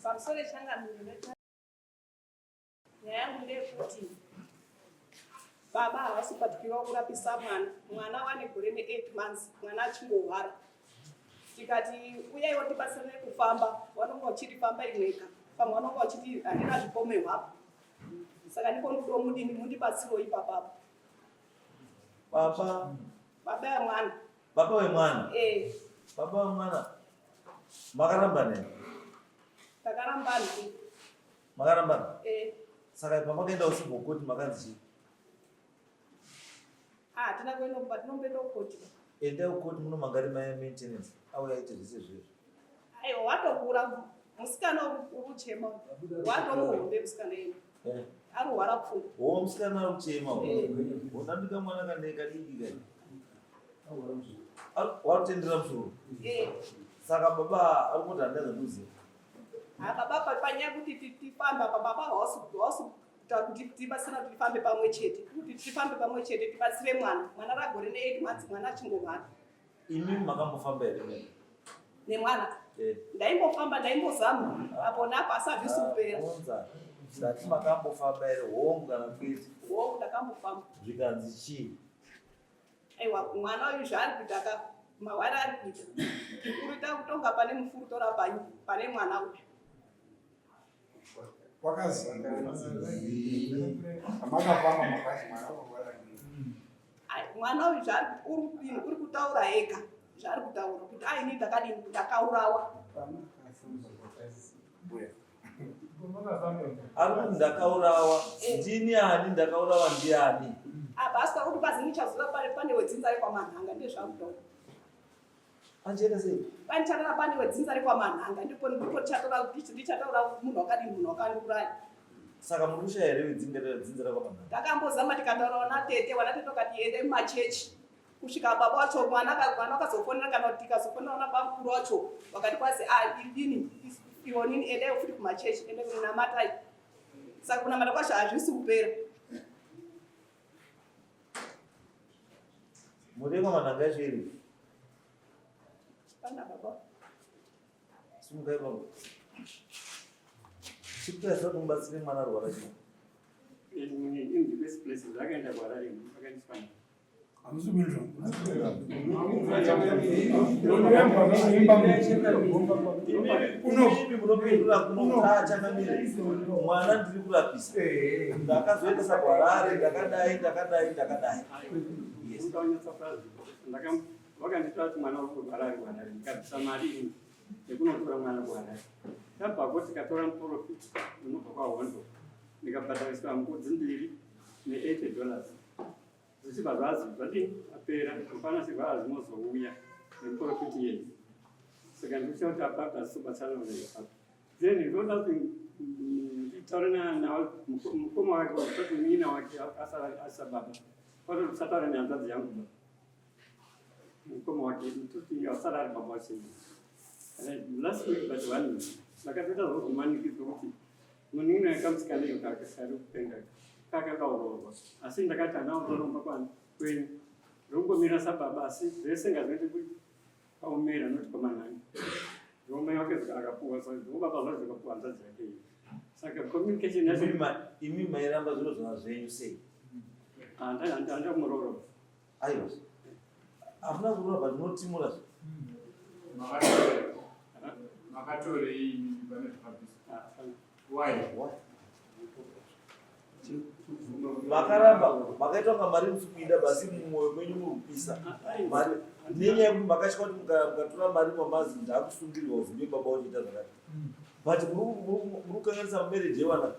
Pamusoro changamire, nyaya yangu ndeyekuti baba havasi kubatikirwa kurapisa mwana. Mwana wane gore ne8 months, mwana achingorwara. Tikati uyaiwo tibatsirane kufamba, vanonga vachiti famba imweka, pamwe vanonga vachiti handina zvipomehwa. Saka ndipo ndikudo mudini mundibatsirewo ipapapo. Baba. Baba yemwana. Baba wemwana? Eh. Baba wemwana makarambana here? Takarambana. Makarambana? Eh. Saka pamakaenda usiku koti makanzi chii? Ah, hatina kuenda kumba, tinomboenda kukoti. Endai kukoti munomangari mai maintenance auya aite zvese zvezvo. Aiwa, watokura musikana uri kuchema, watomuhombe musikana iyeye. Eh. Arwara pfungwa. Wo musikana ari kuchema. Eh. Wonambika mwana kane kadiki kai. Warutendera musoro. Eh. Saka baba ari kuti handina zvandoziva. Ah, baba panyaya kuti tifambe apa baba hawasi kuita kuti tibatsirane kuti tifambe pamwe chete. Kuti tifambe pamwe chete tibatsire mwana. Mwana ragore ne8 months mwana achingorwara. Imi makambofamba here mene? Nemwana? Eh. Ndaimbofamba, ndaimbozama apo napo asi hazvisi kupera. Bonza. Ndati makambofamba here hongu kana kwete? Hongu, ndakambofamba. Zvikanzi chii? Aiwa, mwana uyu zvaari kuita ka mawari ari kuita. Uri kutonga pane mufurutora pane mwana uyu. Makafamba makati mwana unorwara nei? Ai, mwana uyu zvaari uri uri kutaura ega zvaari kutaura kuti aini ndakadini ndakaurawa. Ari kuti ndakaurawa ndini ani ndakaurawa ndiani? Apa asi kuti kwazi ndichaziva pane wedzinza rekwaManhanga ndezvaakutaura. Anjena sei? Panicharara pane wedzinza rekwaManhanga ndipo ndipo ndichatora ndichataura munhu wakadini munhu wakandiuraya. Saka muri kushaya here wedzinza dzinza rekwaManhanga? Takambozama tikataura wana tete wakati ende mumachechi kusvika baba wacho mwana mwana akazofonera kana kuti tikazofonera wana bamukuru wacho wakati kwazi ah idini iwonini endai futi kumachechi ende kunamatai. Saka kunamata kwacho hazvisi kupera. Muri yekwaManhanga yacho iri? Pana baba. Simukai baba. Chikuita kuti mubatsire mwana arwara chii? In the first place, zvakaenda kuHarare vakaendeswa naye. Hamusi kuinzwa? Imi munopindura kuno changamire. Mwana ndiri kurapisa. Ndakazoendesa kuHarare ndakadai ndakadai ndakadai. Yes. Vakanditora kuti mwana uri kurwara ari kuHarare, ndikabvisa mari ini yekunotora mwana kuHarare. Tabvako tikatora muprofita unobva kwaHondo, ndikabhadhariswa mbudzi mbiri ne80 dollars. Zvichibva zvazi zvadii apera, hapana chibva azinozouya nemuprofiti iyeye. Saka ndikuchia kuti apapo asizobatsirana naye apapo. Then ndoda kuti nditaure nawo mukoma wake kuti munin'ina wake asara asababa. Kwatoti kusataura nehanzvadzi yangu ba. Mukoma wake toti asara ari baba wacho. Last week but one ndakatoita zvokumanikidzwa kuti munin'ina wekamusikana iyo kakari kupenga kakakaoroorwa asi ndakati hana kutoromba kwenyu ndongomira sababa asi zvese ngazvinoite kuti kaomera noti kwamanhanga ndomai wake akapuwa ndobaba zvacho zvikapuwa hanzvadzi yake iyo saka communication yacho Imi mairamba zviro zvava zvenyu sei? Handa kumuroora. Aiwa. Hamuna kuroora but munotimura zve. Makatorei imimi pane zvakabviswa? Why? Why? Makaramba makaitwa kunga mari musi kuida basi mumwoyo menyu muri kupisa mari nenyaya yekuti makatya kuti mukatora mari mamazi ndakusungirirwa kuzi ndiye baba uchiita zvakati but muri kukanganisa marriage yevana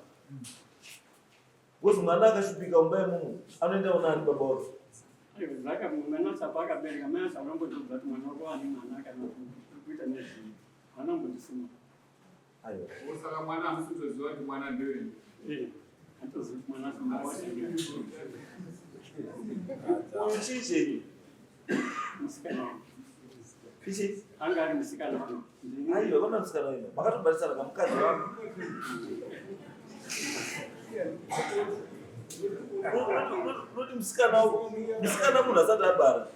because mwana akashupika mumba imomo anoenda unaani baba wake. Zvaka mwana sapa akabereka mai acho anongotiudza kuti mwana wako ane mwana kana kuita nezvii anongondisuma. Aiwa. Saka mwana hamusi kutoziva kuti mwana ndewenyu? Eh, hatozivi kuti mwana acho Uyu chii chenyu? Musikana wangu. Ichi? Anga ari musikana wangu. Aiwa, vana musikana wenyu. Makatobatisana kamukadzi wangu. Unoti musikana wako, musikana munhu asati abara.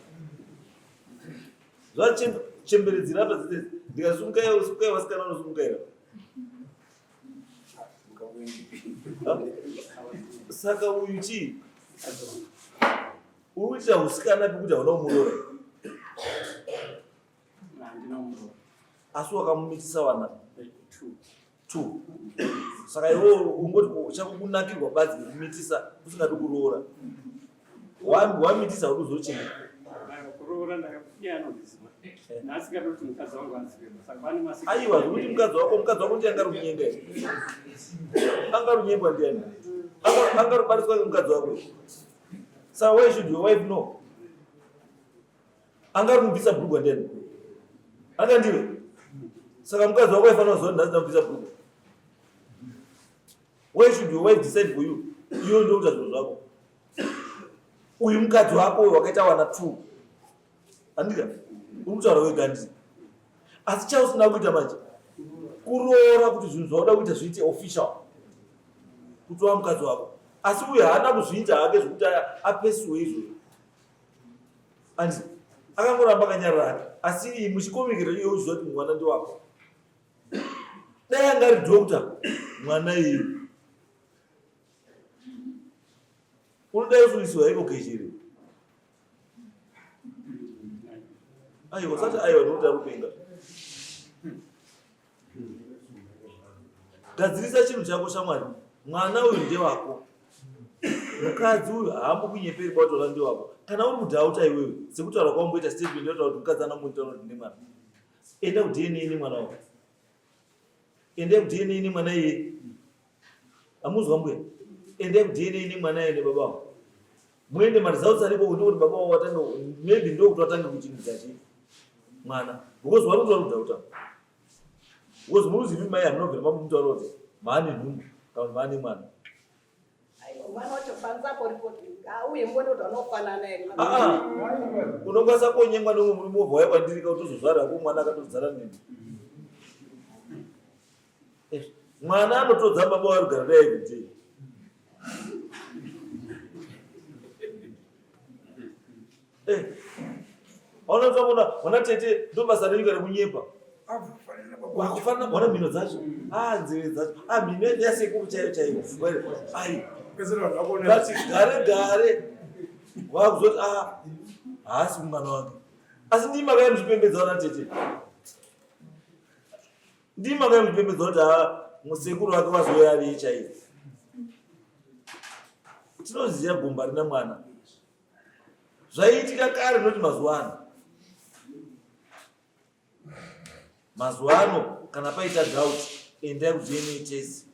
Zvachemberedzira apa dzese. Ndikasumukaira, usumukaira vasikana unosumukaira. Saka uyu chii? Uri kuitira usikana pekuti hauna kumuroora? Asi wakamumitisa vana two. Saka iwe ungoti chakukunakirwa badzi nekumitisa usingadi kuroora. Wamitisa uri kuzochengeta. Kuroora ndakapiya anozviziva. Nhasi katoti mukadzi wangu azive. Saka pane masiki. Aiwa zvekuti mukadzi wako mukadzi wako ndiye anga runyenga here? Anga runyengwa ndiani? Anga rubariswa nemukadzi wako. Saka why should your wife know? Anga rumubvisa bhurugwa ndiani? Anga ndiwe. Saka mukadzi wako aifanira kuziva kuti nhasi ndamubvisa bhurugwa. Why should your wife decide for you? Iwe ndokuita zvinhu zvako. Uyu mukadzi wako uyu wakaita wana two. Andika uri kutaura wega ndii. Asi chausina kuita manje kuroora kuti zvinhu zvauda kuita zviite official. Kuti wa mukadzi wako. Asi uyu haana kuzviita hake zvekuti apesiwe izvozvo. Andi akangoramba akanyarara hake. Asi muchikomikira iye uchiziva kuti mwana ndewako. Dai anga ari doctor mwana iye. Unodai usuisiwa iko kechiri. Aiwa usati aiwa nekuti ari kupenga. Gadzirisa chinhu chako shamwari. Mwana uyu ndewako. Mukadzi uyu haambokunyeperi kwataura ndewako. Kana uri kudhauta iwewe sekutaura kwamboita statement yotaura kuti mukadzi anongonitaura kuti ndine mwana. Enda kuDNA nemwana wako. Endai kuDNA nemwana iye. Amuzwa mbuya? Endai kuDNA nemwana iye nebaba wako. Muende maresults ariko kuti kuti baba wako watange maybe ndokuti watange kuchingidza chii mwana because wari kuti wari kudhauta. Because muruzivi mai hamunobvira mamutaura kuti maane nhumbu kana kuti maane mwana. Ah, ah. Unokwanisa konyengwa neumwe murume wobva wauya kwandiri ka utozozvara hako mwana akatodzana neni. Eh, mwana anotodza baba wari kugara naye everyday. Eh, Unotoona mwana tete ndobasa renyu rekunyepa. Wakufanana mwana mhino dzacho. Ah nzeve dzacho. Ah mhino yasekuru chaiyo chaiyo. Ai. But gare gare wakuzoti ah haasi mwana wake. Asi ndimi makaya muchipembedza vana tete. Ndimi makaya muchipembedza kuti ah musekuru wake wazouya ari chaiyo. Tinoziva gomba rina mwana. Zvaiitika kare noti mazuva ano. Mazuva ano kana paita doubt endai kuDNA test.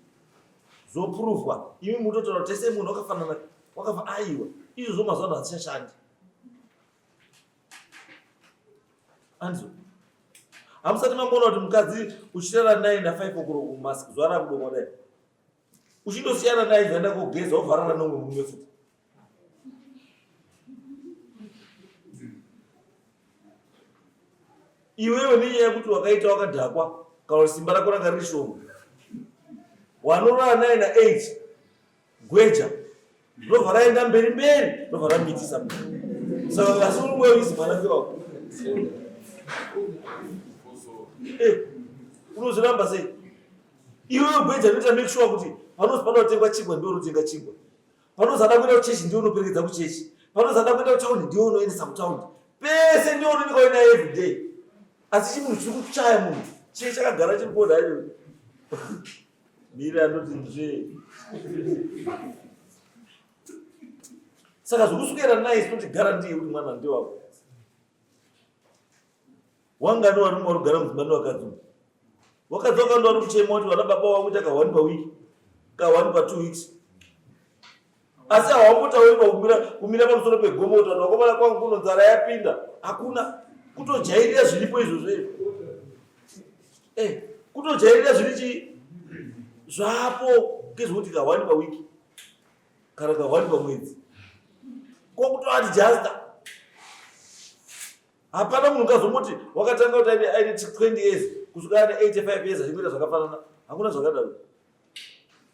Zopuruvwa. Imi mutotaura tese munhu wakafanana wakafa aiwa. Izvozvo mazuva ano hazvichashandi. Anzo. Hamusati mamboona kuti mukadzi uchirara 9 na 5 o'clock mask zuva rakudoka kudai. Uchindosiyana naye zvaenda kogeza wovharana neumwe murume futi. Iwewe nenyaya yekuti wakaita wakadhakwa kana kuti simba rako ranga riri shoma wanorara naye na 8 gweja robva raenda mberi mberi robva ramitisa munhu saka asi uri wewizi mwana ndewako eh, unozviramba sei iwewe gweja rinoita make sure kuti panozi panotengwa chingwa ndiwe unotenga chingwa Panozi ada kuenda kuchechi ndiwe unoperekedza kuchechi. Panozi ada kuenda kutaundi ndiwe unoendesa kutaundi. Pese ndiwe unoneka uina every day. Asi chimunhu chiri kuchaya munhu. Chii chakagara chiri kuona icho. Miri anoti nzvee. Saka zvekuswera naye sinoti gara ndiye kuti mwana ndewako. Wangani varume vari kugara mudzimba nevakadzi umu? Vakadzi vakawanda vari kuchema kuti vana baba vavo kuita ka one paweek, ka one pa two weeks. Asi hawambotauri pakumira kumira pamusoro pegomo kuti vanhu vakomana kwangu kuno nzara yapinda. Hakuna kutojairira zviripo izvozvo izvo. Eh, kutojairira zviri chii? Zvapo ngezvekuti ka one paweek kana ka one pamwedzi. Ko kutoadjusta. Hapana munhu ungazomuti wakatanga kuti aine aine 20 years kusvika aine 85 years achingoita zvakafanana. Hakuna zvakadaro.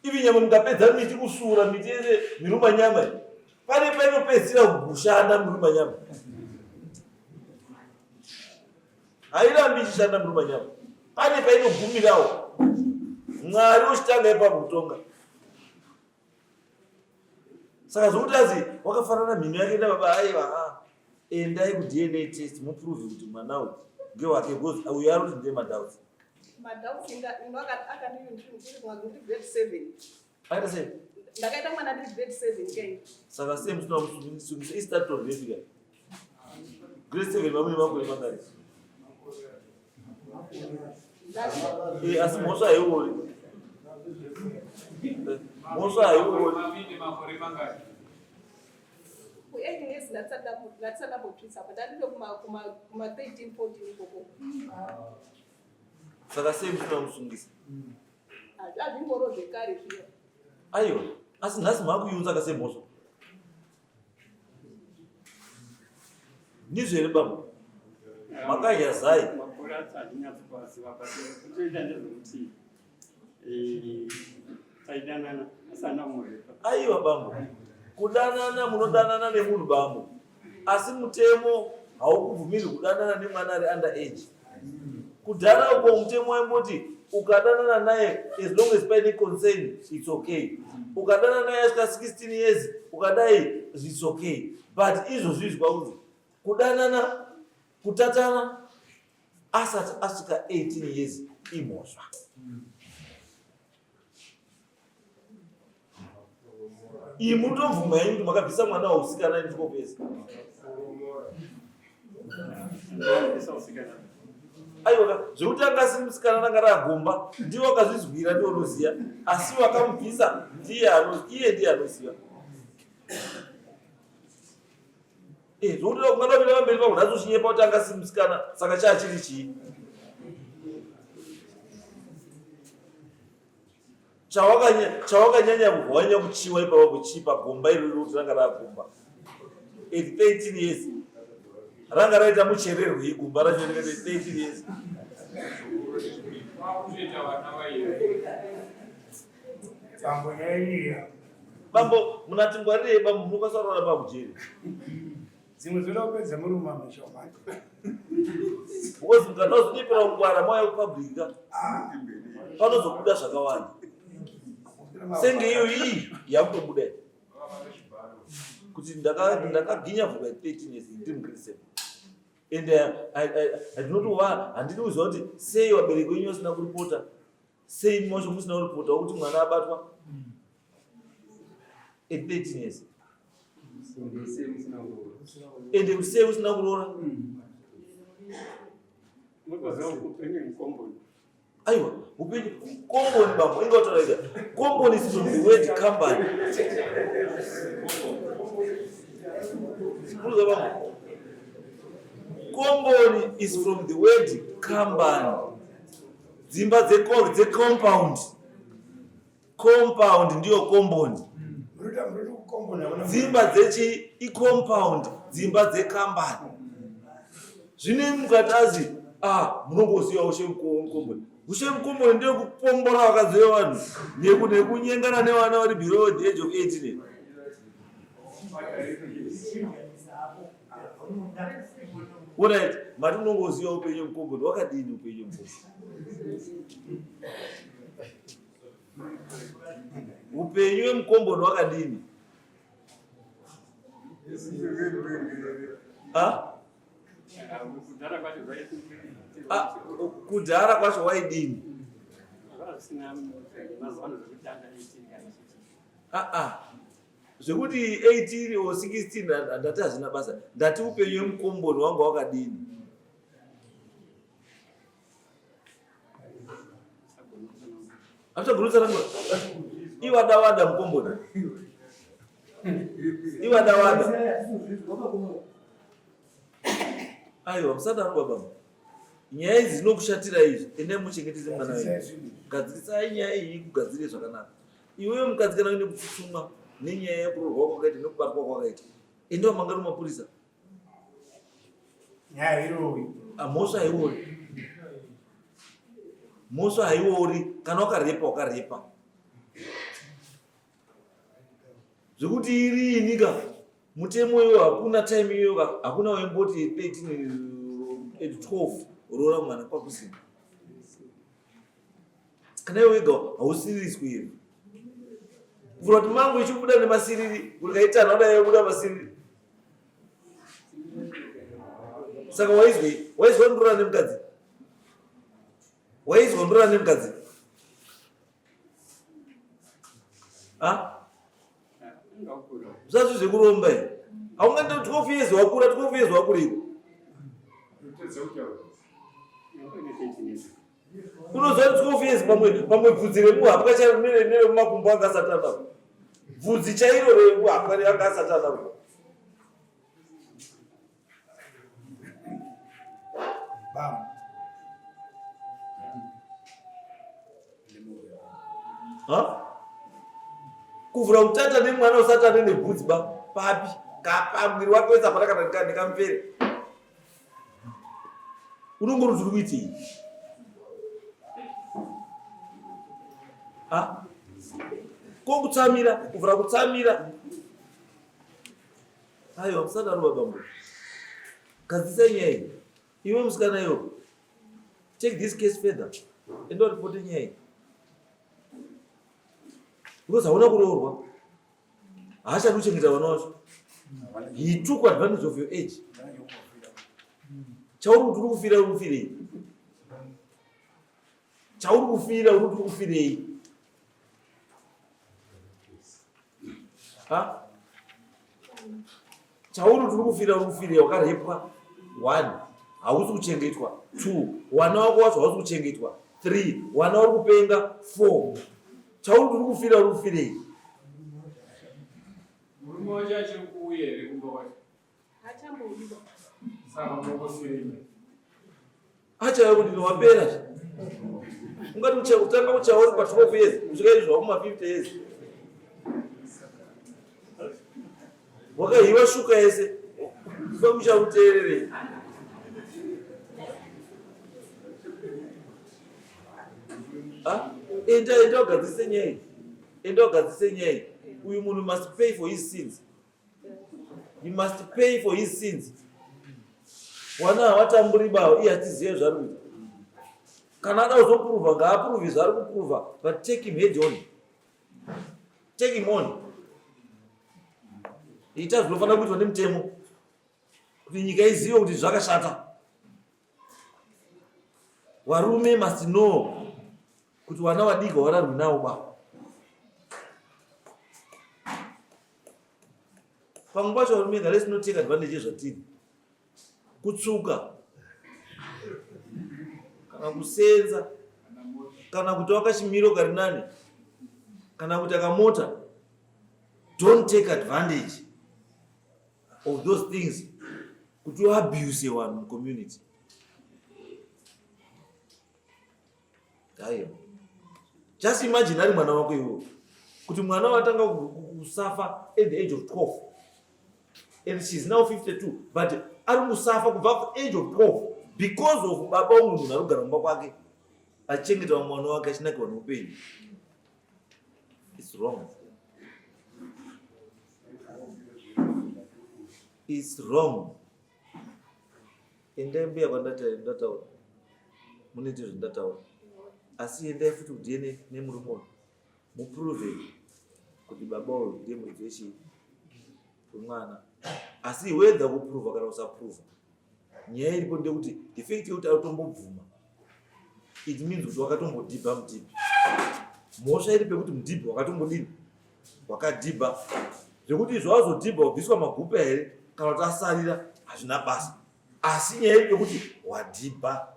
Ivi nyama mukapedza miti kusvuura miti yese miruma nyama iyi. Pane painopedzisira kushanda miruma nyama. Hairambi ichishanda miruma nyama. Pane painogumirawo. Mwari uchitanga ipapo kutonga. Saka zvokuti azi wakafanana mhino yake nababa aiwa ah. Endai kuDNA test muprove kuti mwana uyu ngewake because uyu ari kuti ndiye madoubts. Madoubts inga ino akandiri ndiri grade 7. Akaita sei? Ndakaita mwana ndiri grade 7 kai. Saka sei musina kumusungisa istart already kai. Grade 7 vamwe makore mangani? Eh, asi mhosva haiori. Eh, mhosva haiori. Ku-eight years ndati ndambobvisa but andide kuma 13 14 ikoko. Saka sei musina kumusungisa? Hazvingoro zvekare zviya. Aiwa, asi nhasi makuiunza ka semhosva. Ndizvo here baba? Makadya zai. Makore acho handinyatsi kuaziva but kutoita ndezvekuti eh, taidanana asi handina kumurepa. Aiwa bambo, kudanana munodanana nemunhu bambo, asi mutemo haukubvumirwi kudanana nemwana ari under age. Kudhara uko mutemo waimboti ukadanana naye as long as paine concern it's okay. Ukadanana naye asvika 16 years ukadai it's okay. But izvozvi izvi kwakunzi kudanana kutatana asati asvika 18 years imhosva. Iyi mutobvuma henyu kuti makabvisa mwana wausikana ini chikopesa. Aiwa zvekuti anga asiri musikana ranga ragomba ndiwo akazvizwira ndiwo unoziva asi wakamubvisa ndiye iye ndiye anoziva. Eh, zvokuti ungada kuenda pamberi pangu nhasi uchinyepa kuti anga asiri musikana saka chaa chiri chii? Chawakanyanya kubva wanyanya kuchiwa ipapa kuchipa gomba iro riri kuti ranga ragomba at 13 years ranga raita muchererwei gomba racho rinenge 13 years. Bambo nyaya iyi. Bambo munatingwarirei bambo munokwanisa kuroora pakujeri. Dzimwe dzoda kupedza murume mamisha manje. Because mukana uzonyepera kungwara mauya kupublic ka. Ah. Panozobuda zvakawanda. Senge iyo iyi yakutobuda. Kuti ndakaginya vhuka 13 years ndiri mugrade 7. And I do not want handidi kuziva kuti sei vabereki venyu vasina kuripota. Sei macho musina kuripota kuti mwana abatwa at 13 years ende sei usina kuroora? Aiwa, upenyu komboni bambo inga utaura ega komboni is from the word company. Muruza bambo, komboni is from the word company. Dzimba dzecompound, compound ndiyo komboni. Dzimba dzechi icompound, dzimba dzekambani. Zvino mukati azi ah munongoziva ushe mukomboni. Ushe mukomboni ndiyo kupombora vakadzi vevanhu nekunyengana nevana vari below the age of 18. Alright, mati unongoziva upenyu mukomboni wakadini upenyu mukomboni? Upenyu wemukomboni wakadini? Kudhara kwacho waidini? Zvekuti 18 or 16 ndati hazvina basa, ndati upenyu wemukomboni wanga wakadini? Hamuchagurutsa iwadawada mukomboni, iwadawada. Aiwa, musadaro baba, nyaya idzi dzinokushatira izvi. Endai muchengetedze mwana wenyu, gadzirisai nyaya iyi kugadzire zvakanaka. Iwewe mukadzi kana uine kutsutsumwa nenyaya yekuroorwa kwakaita nekubatwa kwakaita, enda wamangari mapurisa. Nyaya irowi. Mhosva haiori, mhosva haiori. Kana wakarepa wakarepa. Zvekuti iriini ka mutemo iwo hakuna time iyoyo ka hakuna waimboti 13 at 12 roora mwana kwakusina. Kana iwe wega hausiriswi here? Kuvhura kuti mangu ichibuda nemasiriri, ukaitana uda yobuda masiriri. Saka waizwei? Waizwa ndura nemukadzi? Waizwa ndura nemukadzi? Ha? Zvazvo zvekuromba here? Haungaita 12 years wakura, 12 years wakuriko. Unoziva 12 years pamwe pamwe bvudzi remuhapwa chairo neremumakumbo anga asati anako. Bvudzi chairo remuhapwa anga asati anako. Bam. Ha? Kuvhura kutata nemwana usati ane nebvudzi ba papi kapa mwiri wake wese hapana kana nekamupere. Unongori kuti uri kuitei? Ha? Ko kutsamira, kuvhura kutsamira. Aiwa musadaro baba mbo. Gadzisai nyaya iyi. Iwe musikana iwe. Take this case further. Enda uripote nyaya iyi. Because hauna kuroorwa. Haachadi kuchengeta vana vacho. He took advantage of your age. Chauri kuti uri kufira uri kufirei? Chauri kufira uri kuti kufirei? Ha? Chauri kuti uri kufira uri kufirei? Wakarepwa one, hausi kuchengetwa two, wana wako wacho hausi kuchengetwa three, wana uri kupenga four. Chauri kuti uri kufira uri kufirei? Murume wacho achiri kuuya here kumba kwacho? Hachambouyiwa. Saka mokosirei? Achauya kuti wapera zve. Ungati kutanga kuchaya uri pa 12 years kusvika izvo wakuma 50 years. Wakahiwa shuka yese. Famuchakuteererei. Ah, enda enda ugadzise nyaya iyi. Enda ugadzise nyaya iyi. Uyu munhu must pay for his sins. He must pay for his sins. Wana hawatamburi bawo iye achiziva zvaari kuita. Kana ada kuzoprova ngaaprove zvaari kuprova but take him head on. Take him on. Ita zvinofanira kuitwa nemutemo kuti nyika izive kuti zvakashata. Varume must know kuti vana vadiki havararwi navo ba. Pamwe pacho varume nga let's not take advantage yezvatiri. Kutsuka kana kusenza kana kuti wakachimiro kari nani kana kuti akamota don't take advantage of those things kuti uabuse vanhu mucommunity. Aiwa, just imagine ari mwana wako iwewe kuti mwana watanga kusafa at the age of 12 and she's now 52 but ari kusafa kubva ku age of 12 because of baba umwe munhu ari kugara mumba kwake achichengeta mwana wake achinakirwa neupenyu. It's wrong. It's wrong. Endai mbuya kwandataura munoite zvandataura asi endai futi kuDNA nemurume uyu muprove kuti baba uyu ndiye muridzi wechii wemwana asi whether kuprova kana kusaprova nyaya iripo ndeyekuti the fact yekuti autombobvuma it means kuti wakatombodhibha mudhibhi. Mhosva iri pekuti mudhibhi wakatombodini wakadhibha zvekuti izvo wazodhibha wabviswa magupa here kana kuti asarira hazvina basa asi nyaya iri pekuti wadhibha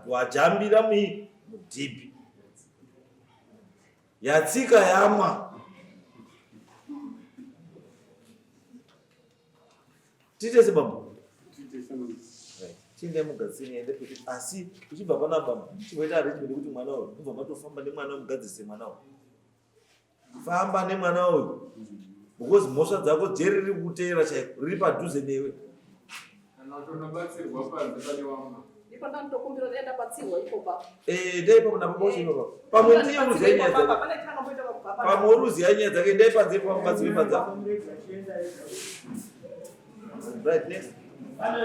wajambira mudhibhi yatsika yamwa. Tiite sebambo. Chiendai mugadzise nyaya ndepekuti asi uchibva pana bambo chimboita arrangement yekuti mwana uyu mubva matofamba nemwana uyu mugadzise mwana uyu. Famba nemwana uyu because mhosva dzako jeri riri kuteera chaiko riri padhuze newe. Kana utonobatsirwa panze pane wamwe. Ndipo ndanotokumbira kuti enda patsirwa ipopa. Eh, ndai ipapo napo boshe ipapo. Pamwe ndiye uruziya nyaya dzake. Pane changamboita pakubva pa. Pamwe uruziya nyaya dzake ndai panze ipapo mubatsirwe panze. Right, next. Pane